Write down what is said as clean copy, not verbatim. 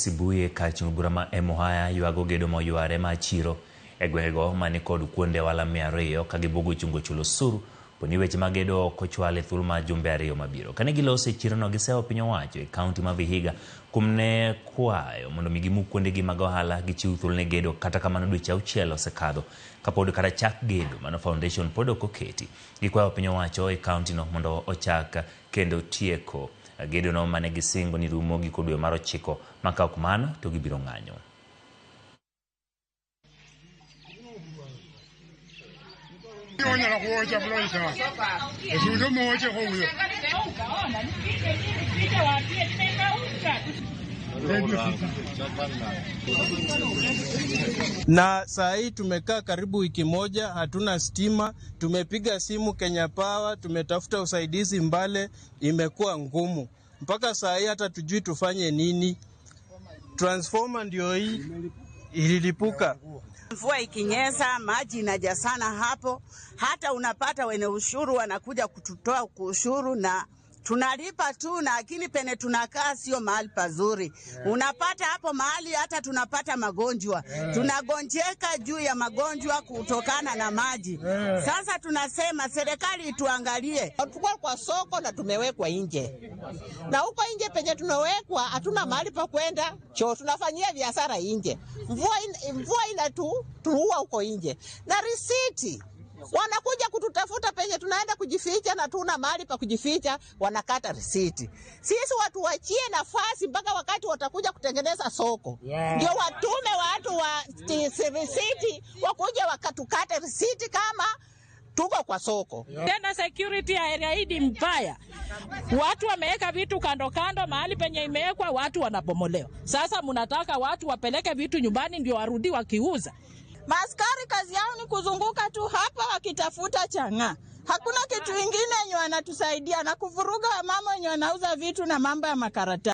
Sibuye kar chung' bura ma Emuhaya ywago gedo moyware mar chiro e gwengego mani kod kuonde ohala 200 ka gibugo chungo chulo osuru poni weche mag gedo ok ochwal e thuolo mar jumbe 2 mabiro. Kane giloso e chirono gisewo piny owacho e kaunti ma Vihiga kuom ne kwayo mondo mi gimuk kuondegi mag ohala gichiw thuolo ne gedo kata kamano dweche 6 osekadho kapod kata chak gedo mano foundation pod ok oketi. Gikwayo piny owacho e kaunti no mondo ochak kendo tieko gedono mane gisingo ni rumo giko dwe mar 9 ma ka ok mano to gibiro ng'anyo. Na saa hii tumekaa karibu wiki moja, hatuna stima. Tumepiga simu Kenya Power, tumetafuta usaidizi Mbale, imekuwa ngumu mpaka saa hii hata tujui tufanye nini. Transformer ndio hii ililipuka. Mvua ikinyesha maji inajazana hapo, hata unapata wenye ushuru wanakuja kututoa ushuru na tunalipa tu, lakini pene tunakaa sio mahali pazuri. Unapata hapo mahali hata tunapata magonjwa. Tunagonjeka juu ya magonjwa kutokana na maji. Sasa tunasema serikali ituangalie. Tulikuwa kwa soko na tumewekwa nje. Na huko nje penye tunawekwa hatuna mahali pa kwenda choo, tunafanyia biashara nje. Mvua inatuua huko nje. Na risiti wanakuja kututafuta penye tunaenda kujificha na tuna mahali pa kujificha, wanakata risiti. Sisi watu wachie nafasi mpaka wakati watakuja kutengeneza soko. Ndio watume watu wa risiti wakuja wakatukate risiti kama tuko kwa soko. Tena security ya area hii ni mbaya. Watu wameweka vitu kando kando, mahali penye imewekwa watu wanabomolewa. Sasa mnataka watu wapeleke vitu nyumbani ndio warudi wakiuza. Maaskari kazi yao ni kuzunguka tu hapa wakitafuta chang'aa. Hakuna kitu kingine yenye wanatusaidia na kuvuruga wamama wenye wanauza vitu na mambo ya makaratasi.